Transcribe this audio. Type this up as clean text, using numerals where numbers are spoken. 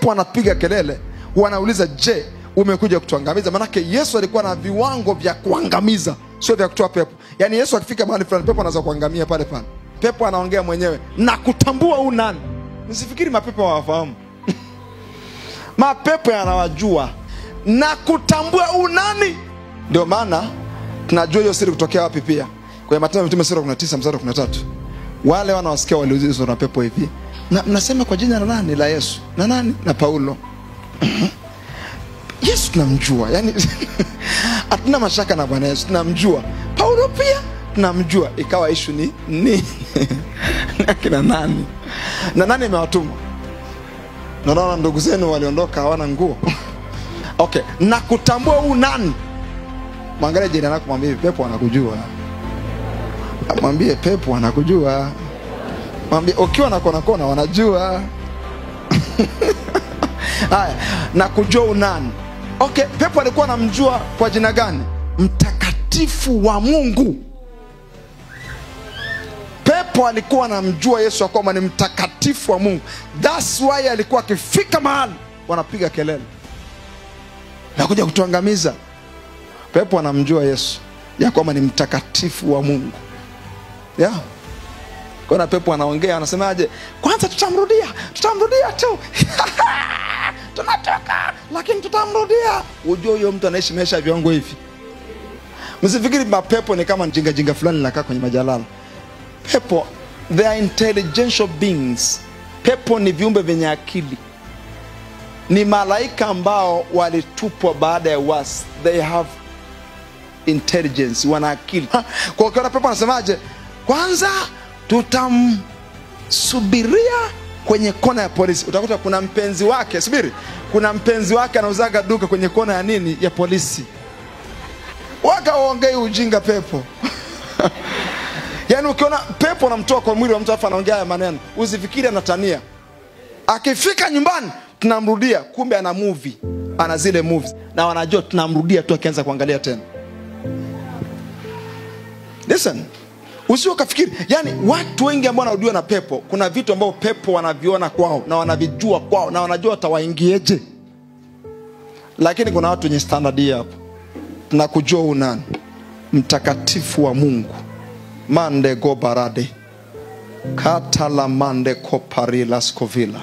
Pepo wanapiga kelele, wanauliza je, umekuja kutuangamiza? Maanake Yesu alikuwa na viwango vya kuangamiza, sio vya kutoa pepo. Yaani Yesu akifika mahali fulani pepo anaweza kuangamia pale pale. Pepo anaongea mwenyewe na kutambua huu nani. Msifikiri mapepo hawafahamu. Mapepo yanawajua na kutambua huu nani. Ndio maana tunajua hiyo siri kutokea wapi pia. Kwenye Matendo ya Mitume sura 19 mstari 13. Wale wanaosikia waliulizwa na pepo hivi, na mnasema kwa jina la nani? La Yesu. Na nani? Na Paulo. Yesu tunamjua. Yaani hatuna mashaka na Bwana Yesu, tunamjua. Paulo pia tunamjua. Ikawa issue ni ni kina nani? Na nani amewatuma? Naona ndugu zenu waliondoka hawana nguo. Okay, na kutambua huu nani? Mwangalie jirani yako, mwambie pepo anakujua. Mwambie pepo anakujua. Mwambie ukiwa na kona kona wanajua. Haya, na kujua unani. Okay, pepo alikuwa anamjua kwa jina gani? Mtakatifu wa Mungu. Pepo alikuwa anamjua Yesu kwamba ni mtakatifu wa Mungu. That's why alikuwa akifika mahali wanapiga kelele na kuja kutuangamiza. Pepo anamjua Yesu ya kwamba ni mtakatifu wa Mungu. Yeah. Kuna pepo anaongea, anasemaje? Kwanza tutamrudia, tutamrudia tu. Tunatoka, lakini tutamrudia. Unajua huyo mtu anaishi maisha viwango hivi. Msifikiri mapepo ni kama jinga jinga fulani linakaa kwenye majalala. Pepo, they are intelligential beings. Pepo ni viumbe vyenye akili. Ni malaika ambao walitupwa baada ya uasi. They have intelligence, wana akili. Kwa hiyo pepo anasemaje? Kwanza tutamsubiria kwenye kona ya polisi. Utakuta kuna mpenzi wake, subiri. Kuna mpenzi wake anauzaga duka kwenye kona ya nini? Ya polisi. Wakaongei ujinga pepo. Yaani ukiona pepo anamtoa kwa mwili wa mtu afa anaongea haya maneno, usifikiri anatania. Akifika nyumbani tunamrudia, kumbe ana movie, ana zile movies. Na wanajua tunamrudia tu akianza kuangalia tena. Listen. Usio kafikiri, yani watu wengi ambao wanarudiwa na pepo, kuna vitu ambao pepo wanaviona kwao na wanavijua kwao na wanajua watawaingieje. Lakini kuna watu wenye standard hii hapo. Tunakujua unani? Mtakatifu wa Mungu. Mande go barade. Katala mande koparila skovila.